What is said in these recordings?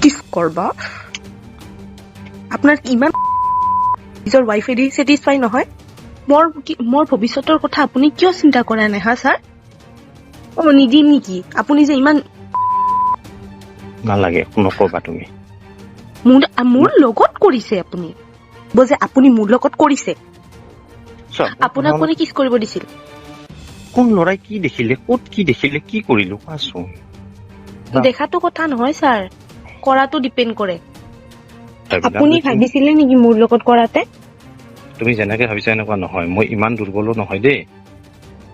কিছ কৰবা? আপোনাৰ ইমান নিজৰ ৱাইফেদি ছেটিছফাই নহয়? মোৰ ভৱিষ্যতৰ কথা আপুনি কিয় চিন্তা কৰা নাই হা ছাৰ? অ নিদিম নেকি? আপুনি যে ইমান নালাগে, নকবা তুমি। মোৰ লগত কৰিছে আপুনি, যে আপুনি মোৰ লগত কৰিছে। চোৱা, আপোনাক কোনে কিছ কৰিব দিছিল? কোন ল'ৰাই কি দেখিলে, ক'ত কি দেখিলে, কি কৰিলো কোৱাচোন। দেখাটো কথা নহয় ছাৰ, কৰাটো ডিপেণ্ড কৰে। আপুনি ভাবিছিলে নেকি মোৰ লগত কৰাতে? তুমি যেনেকে ভাবিছা এনেকুৱা নহয়, মই ইমান দুৰ্বলো নহয় দেই।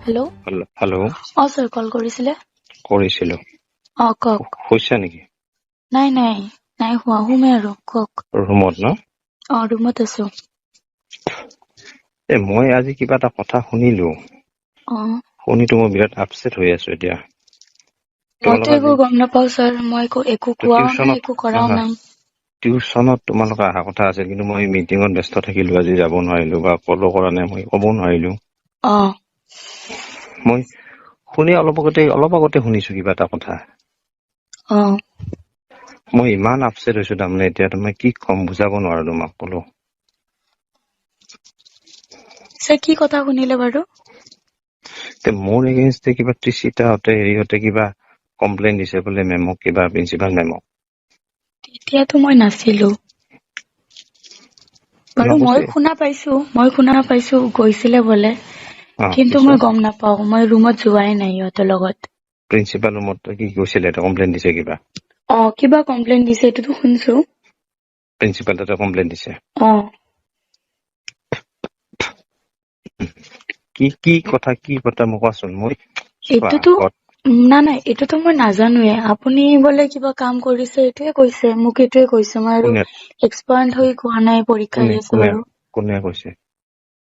হেল্ল'। হেল্ল'। অ ছাৰ, কল কৰিছিলে? কৰিছিলো। অ কওক। শুইছা নেকি? নাই নাই নাই হোৱা, শুমে আৰু, কওক। ৰুমত ন? অ ৰুমত আছো। এ মই আজি কিবা এটা কথা শুনিলো, অ শুনিতো মই বিৰাট আপছেট হৈ আছো এতিয়া। মইতো একো গম নাপাও ছাৰ, মই একো কোৱাও নাই, একো কৰাও নাই। টিউচনত তোমালোকে অহা কথা আছিল, কিন্তু মই মিটিঙত ব্যস্ত থাকিলো, আজি যাব নোৱাৰিলো বা কলো কৰা নাই, মই ক'ব নোৱাৰিলো। অ মই শুনি অলপ আগতে শুনিছো কিবা এটা কথা। অ মই ইমান আপছেট হৈছো তাৰমানে এতিয়া মই কি ক'ম বুজাব নোৱাৰো তোমাক ক'লো। ছাৰ কি কথা শুনিলে বাৰু? মোৰ এগেইনষ্টে কিবা ত্ৰিশিতাহঁতে হেৰিহঁতে কিবা কমপ্লেইন দিছে বোলে মেমক, কিবা প্ৰিন্সিপাল মেমক। তেতিয়াতো মই নাছিলো বাৰু, মই শুনা পাইছো গৈছিলে বোলে, কিন্তু মই গম নাপাও, মই ৰুমত যোৱাই নাই সিহঁতৰ লগত। প্ৰিন্সিপাল ৰুমত কি গৈছিলে, কমপ্লেইন দিছে কিবা? অ কিবা কমপ্লেইন দিছে, এইটোতো শুনছো। প্ৰিন্সিপাল তাতে কমপ্লেইন দিছে? অ। কি কি কথা, কি কথা মোক কোৱাচোন। মই এইটোতো না না এইটোতো মই নাজানোৱে, আপুনি বোলে কিবা কাম কৰিছে এইটোৱে কৈছে মোক, এইটোৱে কৈছে, মই আৰু এক্সপাৰ্ট হৈ কোৱা নাই। পৰীক্ষা আহি আছে বাৰু। কোনে কৈছে?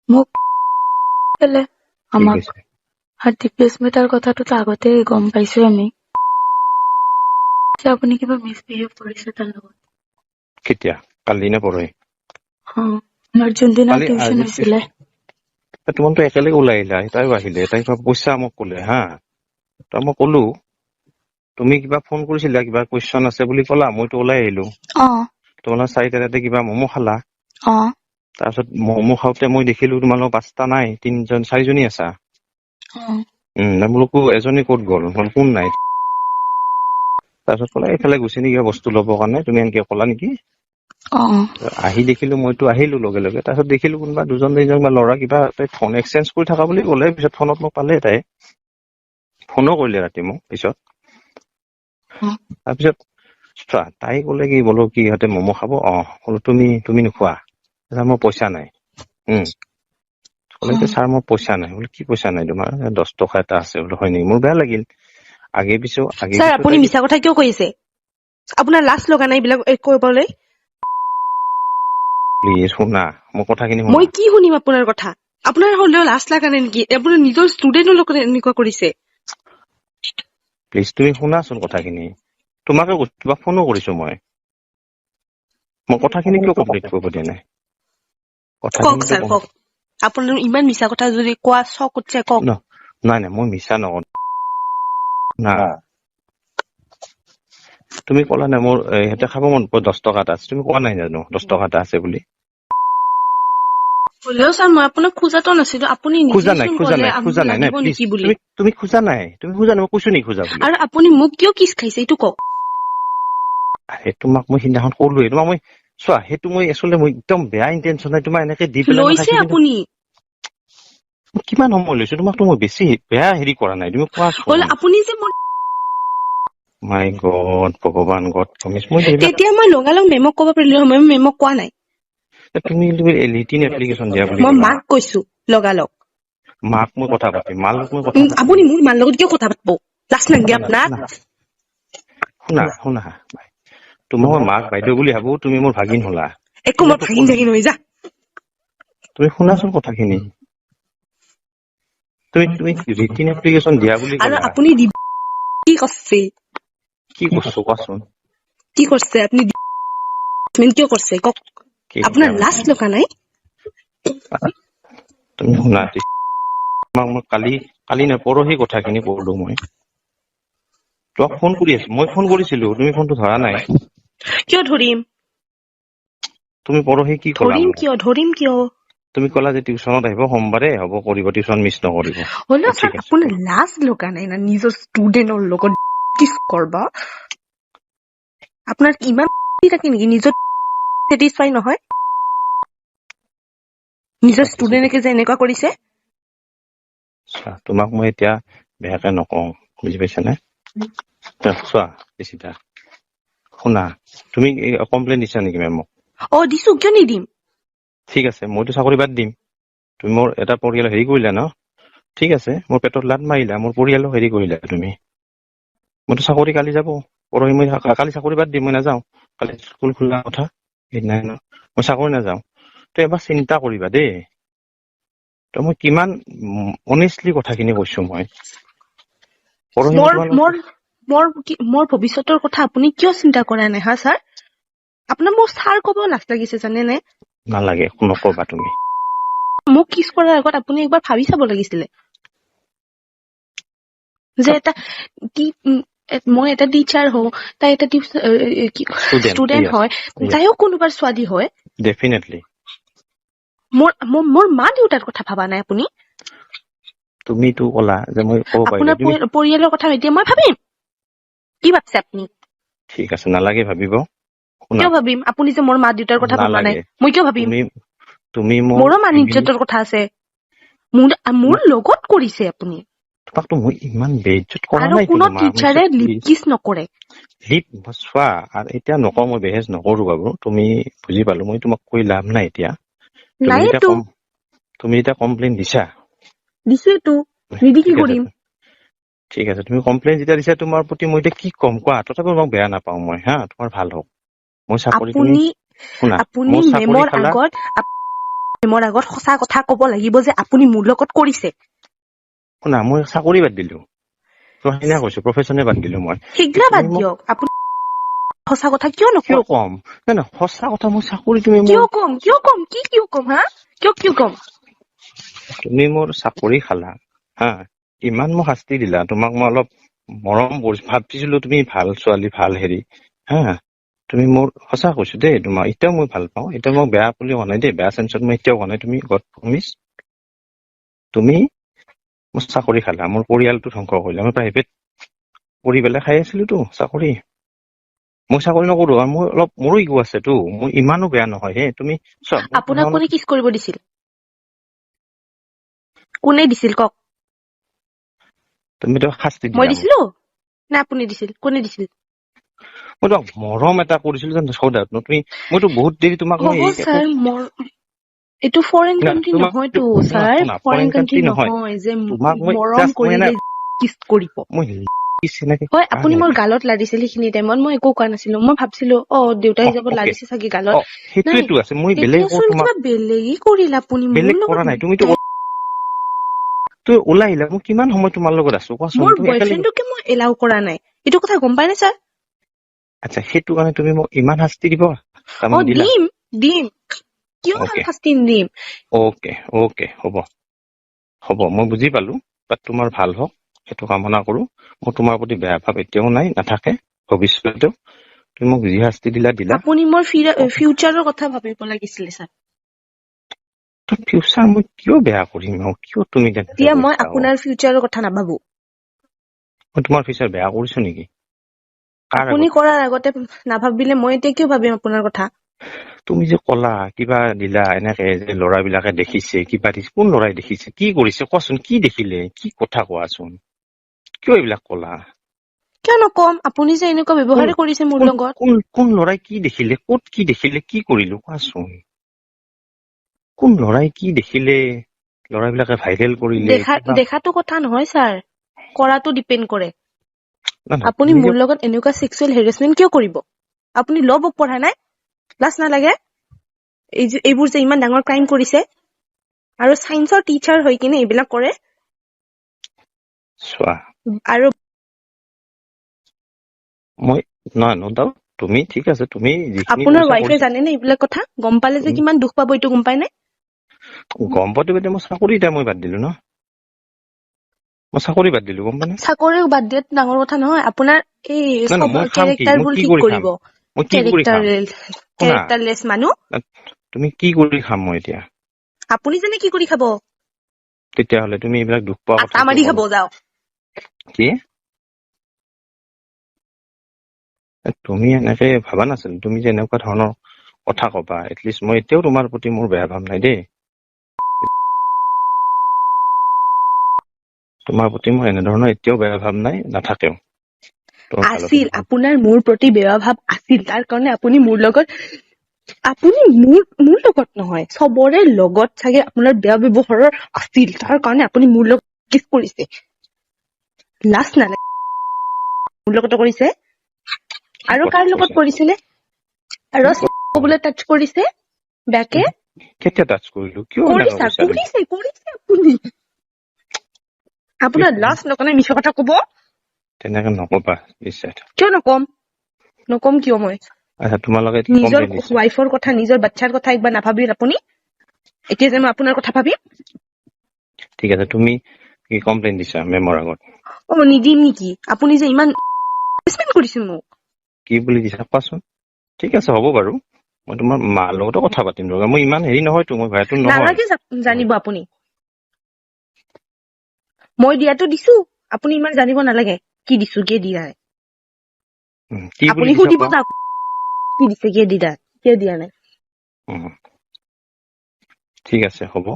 মোক আমাক দিব্যস্মিতাৰ কথাটোতো আগতে গম পাইছো আমি। আপুনি কিবা মিছবিহেভ কৰিছে তাৰ লগত। কেতিয়া? কালি নে পৰহি? অ আমাৰ যোনদিনা টিউচন হৈছিলে। তোমালোকতো একেলগে ওলাই আহিলা, তাইও আহিলে, তাই পইচা মোক ক'লে হা, ত মই ক'লো তুমি কিবা ফোন কৰিছিলা, কিবা কুৱেশ্যন আছে বুলি ক'লা, মইতো ওলাই আহিলো। তোমালোক চাৰিটাতে কিবা ম'ম' খালা। তাৰপিছত ম'ম' খাওঁতে মই দেখিলো তোমালোক পাঁচটা নাই, তিনজন চাৰিজনী আছা। বোলো এজনী ক'ত গ'ল, কোন নাই। তাৰপিছত ক'লে এইফালে গৈছে নেকি কিবা বস্তু ল'বৰ কাৰণে, তুমি এনেকে ক'লা নেকি। আহি দেখিলো, মইতো আহিলো লগে লগে। তাৰপিছত দেখিলো কোনোবা দুজন তিনিজন বা ল'ৰা কিবা তাই ফোন এক্সচেঞ্জ কৰি থকা বুলি ক'লে। পিছত ফোনত মোক পালে, তাই ফোনো কৰিলে ৰাতি মোক পিছত। তাৰপিছত চোৱা তাই ক'লে কি বোলো কি ইহঁতে ম'ম' খাব, অ বোলো তুমি তুমি নোখোৱা, মোৰ পইচা নাই। ক'লে ছাৰ মোৰ পইচা নাই। বোলো কি পইচা নাই তোমাৰ? 10 টকা এটা আছে। বোলো হয় নেকি? মোৰ বেয়া লাগিল। আগে পিছো আগে ছাৰ আপুনি মিছা কথা কিয় কৈছে? আপোনাৰ লাজ লগা নাই এইবিলাক কৰিবলৈ? প্লিজ শুনা মোৰ কথাখিনি। মই কি শুনিম আপোনাৰ কথা? আপোনাৰ হ'লেও লাজ লগা নাই নেকি? আপোনাৰ নিজৰ ষ্টুডেণ্টৰ লগত এনেকুৱা কৰিছে। প্লিজ তুমি শুনাচোন কথাখিনি। তোমাকে তোমাক ফোনো কৰিছো মই। মই কথাখিনি কিয় কমপ্লিট কৰিব দিয়া নাই? কওক ছাৰ কওক। আপোনাৰ ইমান মিছা কথা যদি কোৱা চক উঠছে কওক। নাই নাই মই মিছা নকওঁ না। তুমি ক'লা নাই মোৰ সিহঁতে খাব মন 10 টকা এটা আছে, তুমি কোৱা নাই জানো 10 টকা এটা আছে বুলি? হ'লেও ছাৰ মই আপোনাক খোজাটো নাছিলো, আপুনি খোজা নাই, খোজা নাই, খোজা নাই, নাই প্লিজ তুমি খোজা নাই, তুমি খোজা নাই, মই কৈছো নেকি খোজা বুলি? আৰু আপুনি মোক কিয় কিছ খাইছে এইটো কওক। আৰে তোমাক মই সিদিনাখন ক'লোৱে, তোমাক মই চোৱা সেইটো মই আচলতে মই একদম বেয়া ইণ্টেনশ্যন নাই, তোমাৰ এনেকে দি পেলাই লৈছে আপুনি। কিমান সময় লৈছো তোমাকতো মই বেছি বেয়া হেৰি কৰা নাই, তুমি কোৱাচোন। আপুনি যে মোৰ মাই গড ভগৱান গড প্ৰমিছ, মই তেতিয়া মই লগালগ মেমক ক'ব পাৰিলো, মই মেমক কোৱা নাই। তুমি ৰিটিন এপ্লিকেশ্যন দিয়া বুলি মই মাক কৈছো লগালগ। মাক মই কথা পাতিম, মাৰ লগত মই কথা পাতিম। আপুনি মোৰ মাৰ লগত কিয় কথা পাতিব? লাজ নালাগে আপোনাক? শুনা শুনা, তোমাৰ মাক বাইদেউ বুলি ভাবো, তুমি মোৰ ভাগিন হলা। একো মই ভাগিন ভাগিন হৈ যা। তুমি শুনাচোন কথাখিনি। তুমি তুমি ৰিটিন এপ্লিকেশ্যন দিয়া বুলি আৰু আপুনি কি কৰিছে? কি কৰিছো কোৱাচোন? কি কৰিছে আপুনি? কিয় কৰিছে কওক? আপোনাৰ লাজ লগা নাই? তুমি শুনা, তোমাক মই কালি কালি নহয় পৰহি কথাখিনি ক'লো মই। তোমাক ফোন কৰি আছো, মই ফোন কৰিছিলো, তুমি ফোনটো ধৰা নাই। কিয় ধৰিম? তুমি পৰহি কি ক'লা ধৰিম মোক? কিয়? ধৰিম কিয়? তুমি ক'লা যে টিউচনত আহিব সোমবাৰে, হ'ব কৰিব, টিউচন মিছ নকৰিব। হ'লেও ঠিক ছাৰ, আছে। আপোনাৰ লাজ লগা নাই না নিজৰ ষ্টুডেণ্টৰ লগত কিছ কৰবা? আপোনাৰ ইমান থাকে নেকি? নিজৰ ছেটিছফাই নহয়? নিজৰ ষ্টুডেণ্টকে যে এনেকুৱা কৰিছে। চোৱা, তোমাক মই এতিয়া বেয়াকে নকওঁ, বুজি পাইছানে? চোৱা ঋষিতা, শুনা, তুমি কমপ্লেইন দিছা নেকি মেমক? অ দিছো, কিয় নিদিম? ঠিক আছে, মইতো চাকৰি বাদ দিম। তুমি মোৰ এটা পৰিয়াল হেৰি কৰিলা ন, ঠিক আছে, মোৰ পেটত লাত মাৰিলা, মোৰ পৰিয়ালো হেৰি কৰিলা তুমি। মইতো চাকৰি কালি যাব, পৰহি মই কালি চাকৰি বাদ দিম, মই নাযাওঁ। কালি স্কুল খোলা কথা, সেইদিনাই ন মই চাকৰি নাযাওঁ। তো এবাৰ চিন্তা কৰিবা দেই। তো মই কিমান অনেষ্টলি কথাখিনি কৈছো মই। পৰহি মই মোৰ তোমালোক মোৰ মোৰ মোৰ ভৱিষ্যতৰ কথা আপুনি কিয় চিন্তা কৰা নাই হা ছাৰ? আপোনাৰ মোক ছাৰ ক'ব লাজ লাগিছে জানেনে? নালাগে, নকবা তুমি। মোক কিছ কৰাৰ আগত আপুনি একবাৰ ভাবি চাব লাগিছিলে যে এটা মই এটা টিচাৰ হওঁ, তাই এটা ষ্টুডেণ্ট, ষ্টুডেণ্ট হয়, তাইও কোনোবাৰ ছোৱালী হয়। ডেফিনেটলি। মোৰ মোৰ মা দেউতাৰ কথা ভাবা নাই আপুনি? তুমিতো ক'লা যে মই ক'ব পাৰিলো। আপোনাৰ তুমি পৰিয়ালৰ কথা এতিয়া মই ভাবিম? কি ভাবছে আপুনি? ঠিক আছে, নালাগে ভাবিব। শুনা, কিয় ভাবিম? আপুনি যে মোৰ মা দেউতাৰ কথা ভাবা নাই, নালাগে। মই কিয় ভাবিম? তুমি তুমি মোৰ মোৰো মান ফেমিলি ইজ্জতৰ কথা আছে। মোৰ লগত কৰিছে আপুনি। তোমাকতো মই ইমান বেইজ্জত কৰা আৰু নাইতো কোনো তোমাক। টিচাৰে লিপ কিছ নকৰে। লিপ চোৱা, আৰু এতিয়া নকওঁ, মই বেহেজ নকৰো বাৰু, তুমি বুজি পালো, মই তোমাক কৈ লাভ নাই এতিয়া। তুমি যেতিয়া নাইতো। তুমি যেতিয়া কমপ্লেইন দিছা, দিছোৱেতো, নিদি কি ঠিক আছে, কৰিম? ঠিক আছে, তুমি কমপ্লেইন যেতিয়া দিছা, তোমাৰ প্ৰতি মই এতিয়া কি ক'ম কোৱা? তথাপিও তোমাক বেয়া নাপাওঁ মই, হা, তোমাৰ ভাল হওক। মই চাকৰি তুমি আপুনি শুনা, আপুনি মোৰ চাকৰি মেমৰ খালা। আগত, মেমৰ আগত সঁচা কথা ক'ব লাগিব যে আপুনি মোৰ লগত কৰিছে। শুনা, মই চাকৰি বাদ দিলো, তোমাক সেইদিনা কৈছো, প্ৰফেচনে বাদ দিলো মই। সেইগিলা তুমি বাদ মোক দিয়ক, আপুনি সঁচা কথা কিয় নকয়? কিয় কম? নাই নাই, সঁচা কথা, মই চাকৰি তুমি মোৰ কিয় কম? কিয় কম? কি কিয় কম হা? কিয় কিয় কম? তুমি মোৰ চাকৰি খালা, হা, ইমান মোক শাস্তি দিলা। তোমাক মই অলপ মৰম কৰিছো, ভাবিছিলো তুমি ভাল ছোৱালী, ভাল হেৰি, হা, তুমি মোৰ সঁচা কৈছো দেই, তোমাক এতিয়াও মই ভাল পাওঁ, এতিয়া মই বেয়া বুলি কোৱা নাই দেই, বেয়া চেঞ্চত মই এতিয়াও কোৱা নাই, তুমি গড প্ৰমিছ। তুমি মোৰ চাকৰি খালা, মোৰ পৰিয়ালটো ধ্বংস কৰিলা। মই প্ৰাইভেট কৰি পেলাই খাই আছিলোতো চাকৰি, মই চাকৰি নকৰো আৰু মোৰ অলপ মোৰো ইগো আছেতো, মই ইমানো বেয়া নহয় হে। তুমি চোৱা, মোৰ আপোনাক পঢ়া কোনে কিছ কৰিব দিছিল? কোনে দিছিল কওক? তুমিতো শাস্তি মই দিলা মোক। দিছিলো নে আপুনি দিছিল? কোনে দিছিল? মই তোমাক মৰম এটা কৰিছিলো যেন সদায় ন, তুমি মইতো বহুত দেৰি তোমাক মই হ'ব ছাৰ, মোৰ এইটো ফৰেইন না, কান্ট্ৰি তোমাক নহয়তো শুনা, ছাৰ, শুনা, ফৰেইন ফৰেইন কান্ট্ৰি কান্ট্ৰি নহয়। নহয় যে তোমাক মই মৰম জাষ্ট মই কৰিলে এনে কিছ কৰিব। মই কিছ এনেকে হয়, কৰা আপুনি নাই। মোৰ গালত লাৰিছিল সেইখিনি টাইমত, মই একো কোৱা নাছিলো। মই ভাবছিলো অ দেউতা হিচাপত অ, লাৰিছে চাগে গালত। অ, সেইটোৱেতো আছে, মই বেলেগ তেতিয়াচোন তোমাক কিবা বেলেগেই কৰিল আপুনি মোৰ বেলেগ লগত। কৰা নাই। তুমিতো তুমি ওলাই আহিলা, মই কিমান সময় তোমাৰ লগত আছো কোৱাচোন? মোৰ তুমি একেলগে বয়ফ্ৰেণ্ডকে মই এলাউ কৰা নাই, এইটো কথা গম পাই নে ছাৰ? আচ্ছা, সেইটো কাৰণে তুমি মোক ইমান শাস্তি দিব? অ, তাৰমানে দিলা? দিম, দিম, কিয় অ'কে। শাস্তি নিদিম? অ'কে, অ'কে, হ'ব হ'ব, মই বুজি পালো। বাট তোমাৰ ভাল হওক সেইটো কামনা কৰো। মোৰ তোমাৰ প্ৰতি বেয়া ভাৱ এতিয়াও নাই, নাথাকে ভৱিষ্যতেও। তুমি মোক যি শাস্তি দিলা দিলা। আপুনি মোৰ ফিউচাৰৰ কথা ভাবিব লাগিছিলে ছাৰ। ফিউচাৰ মই কিয় বেয়া কৰিম আৰু? কিয় তুমি তেনেকে এতিয়া মই কৈছা অ? আপোনাৰ ফিউচাৰৰ কথা নাভাবো। মই তোমাৰ ফিউচাৰ বেয়া কৰিছো নেকি? কাৰ আপুনি আগত? কৰাৰ আগতে নাভাবিলে মই এতিয়া কিয় ভাবিম আপোনাৰ কথা? তুমি যে ক'লা কিবা দিলা এনেকে যে ল'ৰাবিলাকে দেখিছে কিবা দিছে, কোন ল'ৰাই দেখিছে, কি কৰিছে কোৱাচোন, কি দেখিলে, কি কথা কোৱাচোন, কিয় এইবিলাক ক'লা? কিয় নকম? আপুনি যে এনেকুৱা ব্যৱহাৰে কৰিছে মোৰ লগত। কোন ল'ৰাই কি দেখিলে, ক'ত কি দেখিলে, কি কৰিলো কোৱাচোন? কোন ল'ৰাই কি দেখিলে, ল'ৰাবিলাকে ভাইৰেল কৰিলে? দেখাটো কথা নহয় ছাৰ, কৰাটো ডিপেণ্ড কৰে। না, না, আপুনি তুমি মোৰ যে লগত এনেকুৱা ছেক্সুৱেল হেৰেছমেণ্ট কিয় কৰিব? আপুনি ল বুক পঢ়া নাই? লাজ নালাগে এইবোৰ যে ইমান ডাঙৰ ক্ৰাইম কৰিছে, আৰু চায়েন্সৰ টিচাৰ হৈ কিনে এইবিলাক কৰে? চোৱা, আৰু মই নহয়, ন ডাউট, তুমি ঠিক আছে, তুমি যিখিনি আপোনাৰ কৰিছা ৱাইফে কৰিছা। জানেনে এইবিলাক কথা? গম পালে যে কিমান দুখ পাব এইটো গম পাই নে? গম পোৱাটো এতিয়া মই চাকৰি এতিয়া মই বাদ দিলো ন, মই চাকৰি বাদ দিলো, গম পানে? চাকৰি বাদ দিয়াত ডাঙৰ কথা নহয়, আপোনাৰ এই নাই, নাই, মই খাম কি? কেৰেক্টাৰ মই বোৰ কি ঠিক কৰি খাম? কৰিব। মই কি কৰি কেৰেক্টাৰ খাম? শুনা, কেৰেক্টাৰলেছ মানুহ। তুমি কি কৰি খাম মই এতিয়া? আপুনি জানে কি কৰি খাব। তেতিয়াহ'লে তুমি এইবিলাক দুখ পোৱা কথা আটা মাৰি কিয় খাব ক'লা? যাওক। কি? তুমি এনেকে ভাবা নাছিলো তুমি যে এনেকুৱা ধৰণৰ কথা কবা। এটলিষ্ট মই এতিয়াও তোমাৰ প্ৰতি মোৰ বেয়া ভাৱ নাই দেই। তোমাৰ প্ৰতি মোৰ এনেধৰণৰ এতিয়াও বেয়া ভাৱ নাই, নাথাকেও। তোমাৰ ভালতে আছিল থাকক। আপোনাৰ মোৰ প্ৰতি বেয়া ভাৱ আছিল, তাৰ কাৰণে আপুনি মোৰ লগত, আপুনি মোৰ লগত নহয়, চবৰে লগত চাগে আপোনাৰ বেয়া ব্যৱহাৰৰ আছিল, তাৰ কাৰণে আপুনি মোৰ লগত কিছ কৰিছে। লাজ নালাগে মোৰ লগতো কৰিছে। আৰু কথা কাৰ লগত কৈছা? কৰিছিলে? আৰু বোলে টাচ কৰিছে বেয়াকে। কেতিয়া টাচ কৰিলো? কিয় এনেকা কৰিছা, কৈছা তুমি? কৰিছে, কৰিছে আপুনি। আপোনাৰ লাজ নকনে মিছা কথা কব? তেনেকে নকবা বিশ্বাস। কিয় নকম? নকম কিয় মই? আচ্ছা, তোমালোকে কি নিজৰ কমপ্লেইন দিছা? ৱাইফৰ কথা, নিজৰ বাচ্ছাৰ কথা একবাৰ নাভাবিল আপুনি? এতিয়া যে মই আপোনাৰ কথা ভাবিম? ঠিক আছে, তুমি কি কমপ্লেইন দিছা মেমৰ আগত? অ, নিদিম নেকি? আপুনি যে ইমান harassment কৰিছে মোক। কি বুলি দিছা কোৱাচোন? ঠিক আছে, হ'ব বাৰু, মই তোমাৰ মাৰ লগতো কথা পাতিম ৰ'বা। মই ইমান হেৰি নহয়তো, মই ভাইটো নহয়। নালাগে জানিব আপুনি। মই দিয়াটো দিছো, আপুনি ইমান জানিব নালাগে কি দিছো কি দিয়া নাই। কি বুলি আপুনি দিছা সুধিব কোৱা? যাওক কি দিছে কি দিয়া, কিয় দিয়া নাই। ঠিক আছে, হ'ব,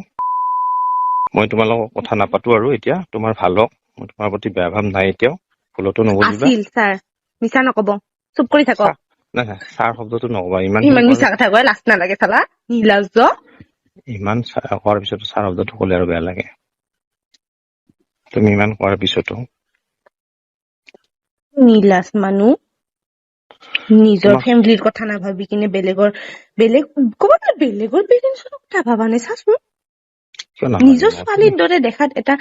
মই তোমাৰ লগত কথা নাপাতো আৰু এতিয়া। তোমাৰ ভাল হওক, মই তোমাৰ প্ৰতি বেয়া ভাৱ নাই এতিয়াও, ভুলতো নুবুজিবা। আছিল ছাৰ, মিছা নকব, চুপ কৰি থাকক। নাই নাই, ছাৰ শব্দটো নকবা। ইমান ইমান মিছা কথা কয়, লাজ নালাগে চালা, নিলাজ। ইমান কোৱাৰ পিছতো ছাৰ শব্দটো ক'লে আৰু বেয়া লাগে। তুমি ইমান কোৱাৰ পিছতো নিলাজ মানুহ। নিজৰ ফেমিলিৰ কথা নাভাবি কিনে বেলেগৰ, বেলেগ ক'ব গ'লে বেলেগৰ পেৰেণ্টছৰ কথা ভাবা নাই চাচোন। কিয় নাভাবিম? নিজৰ ছোৱালীৰ দৰে দেখাত এটা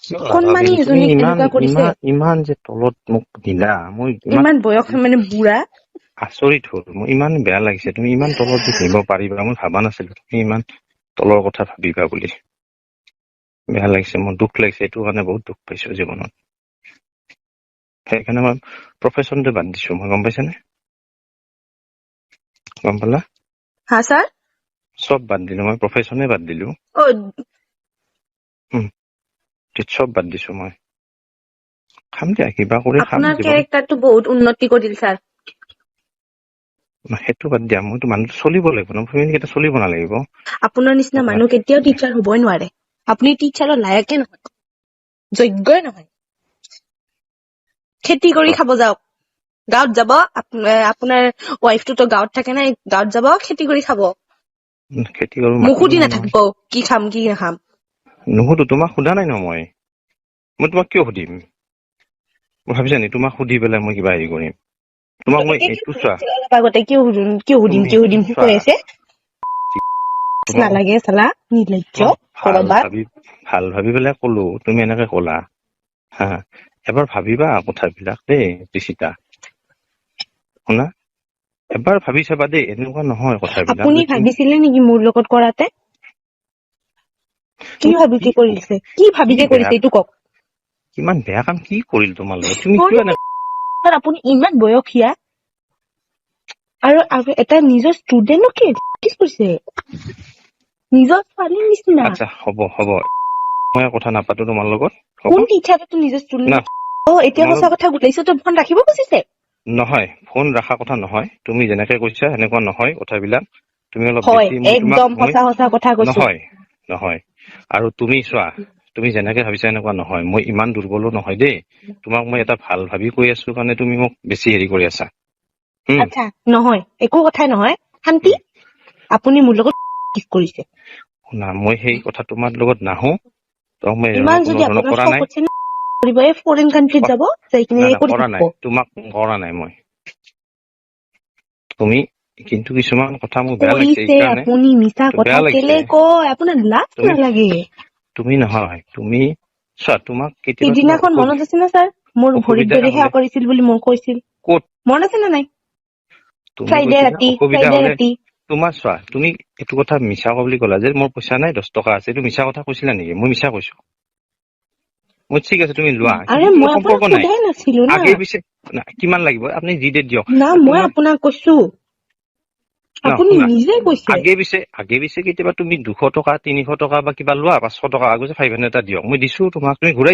কিয় কণমানি নাভাবিম? তুমি এজনীক ইমান এনেকুৱা কৰিছে। ইমান ইমান যে তলত মোক দিলা, মই ইমান বয়স মানে বুঢ়া। আচৰিত হ'ল মোৰ, ইমান বেয়া লাগিছে। তুমি ইমান তলত যে নিব পাৰিবা মই ভাবা নাছিলো। তুমি ইমান তলৰ কথা ভাবিবা বুলি। বেয়া লাগিছে মোৰ, দুখ লাগিছে। এইটো কাৰণে বহুত দুখ পাইছো জীৱনত। সেইকাৰণে মই প্ৰফেচনটো বাদ দিছো মই, গম পাইছানে? গম পালা? হা ছাৰ? চব বাদ দিলো মই, প্ৰফেচনে বাদ দিলো। অ, চব বাদ দিছো মই। খাম দিয়া, কিবা কৰি খাম। আপোনাৰ জীৱনত কেৰেক্টাৰটো বহুত উন্নতি কৰিল ছাৰ। সেইটো বাদ দিয়া, মইতো মানুহটো চলিব লাগিব ন, ফেমিলি কেইটা চলিব নালাগিব। আপোনাৰ নিচিনা মানুহ কেতিয়াও টিচাৰ হ'বই নোৱাৰে। আপুনি টিচাৰৰ লায়কে নহয়, যোগ্যই নহয়। খেতি কৰি খাব যাওক, গাঁৱত যাব। আপোনাৰ ৱাইফটোতো গাঁৱত থাকে নাই, গাঁৱত যাব, খেতি কৰি খাব। খেতি কৰো, মোক মাতিও সুধি নাই নহয়। নাথাকিব কি খাম কি নাখাম। নুসুধো, তোমাক সোধা নাই ন মই। মই তোমাক কিয় সুধিম? মই ভাবিছা নি তোমাক সুধি পেলাই মই কিবা হেৰি কৰিম? তোমাক মই এইটো চোৱা, অলপ আগতে কিয় সুধিম কিয় সুধিম তুমি কিয় সুধিম চোৱা, কৈ আছে। তোমাক নালাগে চালা, নিৰ্লজ্জ তোমাক ভাল কৰবাত। ভাবি, ভাল ভাবি পেলাই কলো, তুমি এনেকে কলা। হা, এবাৰ ভাবিবা কথাবিলাক দেই ঋষিতা। শুনা, এবাৰ ভাবি চাবা দেই, এনেকুৱা নহয় কথাবিলাক। আপুনি যে তুমি ভাবিছিলে নেকি মোৰ লগত কৰাতে? কি ভাবিকে কৰিছে? কি ভাবিকে কি কৰিছে বেয়া এইটো কওক। কিমান বেয়া কাম কি কৰিল তোমাৰ লগত? তুমি কিয় এনে ছাৰ, আপুনি ইমান বয়সীয়া আৰু এটা নিজৰ ষ্টুডেণ্টকে কি কৰিছে? নিজৰ ছোৱালীৰ নিচিনা। আচ্ছা, হ'ব হ'ব, মই কথা নাপাতো তোমাৰ লগত। হ'ব? কোন টিচাৰটো নিজৰ ষ্টুডেণ্ট? না। অ, এতিয়া তোমালোক সঁচা কথা ওলাইছে তো ফোন ৰাখিব খুজিছে? নহয়, ফোন ৰখা কথা নহয়। তুমি যেনেকে কৈছা সেনেকুৱা নহয় কথাবিলাক। তুমি অলপ হয়, বেছি, মই তোমাক একদম মই সঁচা সঁচা কথা কৈছো। নহয় নহয়, আৰু তুমি চোৱা, তুমি যেনেকে ভাবিছা এনেকুৱা নহয়। মই ইমান দুৰ্বলো নহয় দেই। তোমাক মই এটা ভাল ভাবি কৈ আছো কাৰণে তুমি মোক বেছি হেৰি কৰি আছা। আচ্ছা, নহয়, একো কথাই নহয়। শান্তি, আপুনি মোৰ লগত কি কৰিছে? শুনা, মই সেই কথা তোমাৰ লগত নাহো। তোমাক মই ইমান কোনো যদি ধৰণৰ আপোনাৰ কৰা শখ নাই। আছে ন, কৰিব, এই ফৰেইন কাণ্ট্ৰিত যাব, যাই কিনে না, না, কৰি কৰা নাই, থাকিব। তোমাক কৰা নাই মই। তুমি কিন্তু কিছুমান কথা মোক বেয়া লাগিছে, কৰিছে এইকাৰণে আপুনি মিছা তো কথা বেয়া লাগিছে। কেলে কয়? আপোনাৰ লাজ তুমি নালাগে? তুমি নহয়, তুমি চোৱা, তোমাক কেতিয়াবা তোমাৰ সিদিনাখন মনত আছে নে ছাৰ, মোৰ ভৰিত অসুবিধা ধৰি সেৱা হলে কৰিছিল বুলি মোক কৈছিল? ক'ত? মনত আছে নে নাই? তুমি ফ্ৰাইডে কৈছিলা ৰাতি, অসুবিধা ফ্ৰাইডে হলে ৰাতি। তোমাৰ চোৱা, তুমি এইটো কথা মিছা বুলি ক'লা যে মোৰ পইচা নাই, 10 টকা আছে, এইটো মিছা কথা কৈছিলা নেকি? মই মিছা কৈছো? মই ঠিক আছে, তুমি লোৱা, আৰে কিন্তু কোনো মই সম্পৰ্ক আপোনাক নাই। সোধাই নাছিলো না। আগে পিছে না, কিমান লাগিব আপুনি যি ডেট দিয়ক। না, মই তোমাক আপোনাক কৈছো, না, আপুনি শুনা, নিজে কৈছে। আগে পিছে কেতিয়াবা তুমি 200 টকা, 300 টকা বা কিবা লোৱা, 500 টকা, আগতে 500 এটা দিয়ক, মই দিছো তোমাক, তুমি ঘূৰাই